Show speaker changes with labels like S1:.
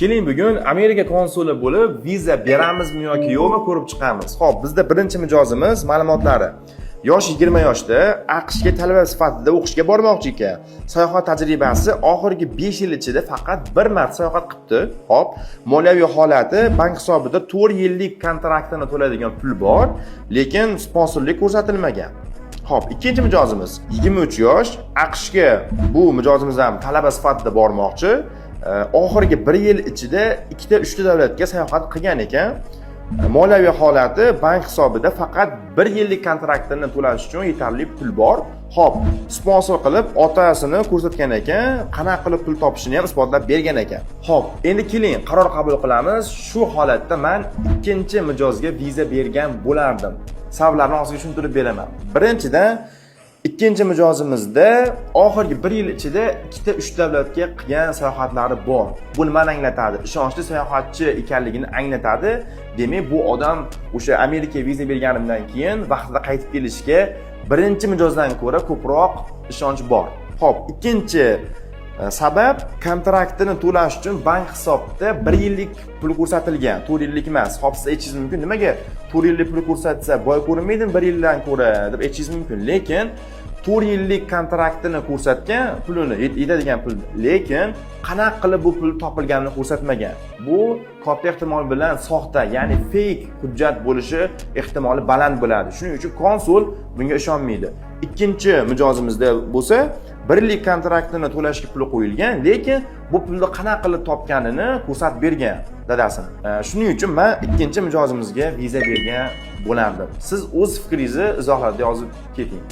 S1: Keling, bugun Amerika konsuli bo'lib, viza beramizmi yoki yo'qmi, ko'rib chiqamiz. Xo'p, bizda birinchi mijozimiz ma'lumotlari. Yoshi 20 yoshda, AQShga talaba sifatida o'qishga bormoqchi ekan. Sayohat tajribasi: oxirgi 5 yil ichida faqat bir marta sayohat qilibdi. Xo'p, moliyaviy holati: bank hisobida 4 yillik kontraktini to'laydigan pul bor, lekin sponsorlik ko'rsatilmagan. Xo'p, ikkinchi mijozimiz 23 yosh, AQShga bu mijozimiz ham talaba sifatida bormoqchi. Oxirgi 1 yil ichida ikkita, uchta davlatga sayohat qilgan ekan. Moliyaviy holati: bank hisobida faqat 1 yillik kontraktini to'lash uchun yetarli pul bor. Xo'p, sponsor qilib otasini ko'rsatgan ekan, qanaqa qilib pul topishini ham isbotlab bergan ekan. Xo'p, endi keling, qaror qabul qilamiz. Shu holatda men ikkinchi mijozga viza bergan bo'lardim. Sabablarni hozir tushuntirib beraman. Birinchidan, ikkinchi mijozimizda oxirgi bir yil ichida ikkita, uchta davlatga qilgan sayohatlari bor. Bu nimani anglatadi? Ishonchli sayohatchi ekanligini anglatadi. Demak, bu odam o'sha Amerikaga viza berganimdan keyin vaqtida qaytib kelishiga birinchi mijozdan ko'ra ko'proq ishonch bor. Xo'p, ikkinchi sabab: kontraktini to'lash uchun bank hisobida bir yillik pul ko'rsatilgan, 4 yillik emas. Xo'p, siz aytishingiz mumkin, nimaga 4 yillik pul ko'rsatsa, boy ko'rinmaydimi bir yildan ko'ra, deb aytishingiz mumkin. Lekin 4 yillik kontraktini ko'rsatgan, pulini yetadigan pul, lekin qanaqa qilib bu pul topilganini ko'rsatmagan. Bu katta ehtimol bilan soxta, ya'ni fake hujjat bo'lishi ehtimoli baland bo'ladi. Shuning uchun konsul bunga ishonmaydi. Ikkinchi mijozimizda bo'lsa, bir yillik kontraktini to'lashga puli qo'yilgan, lekin bu pulni qanaqa qilib topganini ko'rsatib bergan dadasini. Shuning uchun man ikkinchi mijozimizga viza bergan bo'lardim. Siz o'z fikringizni izohlarda yozib keting.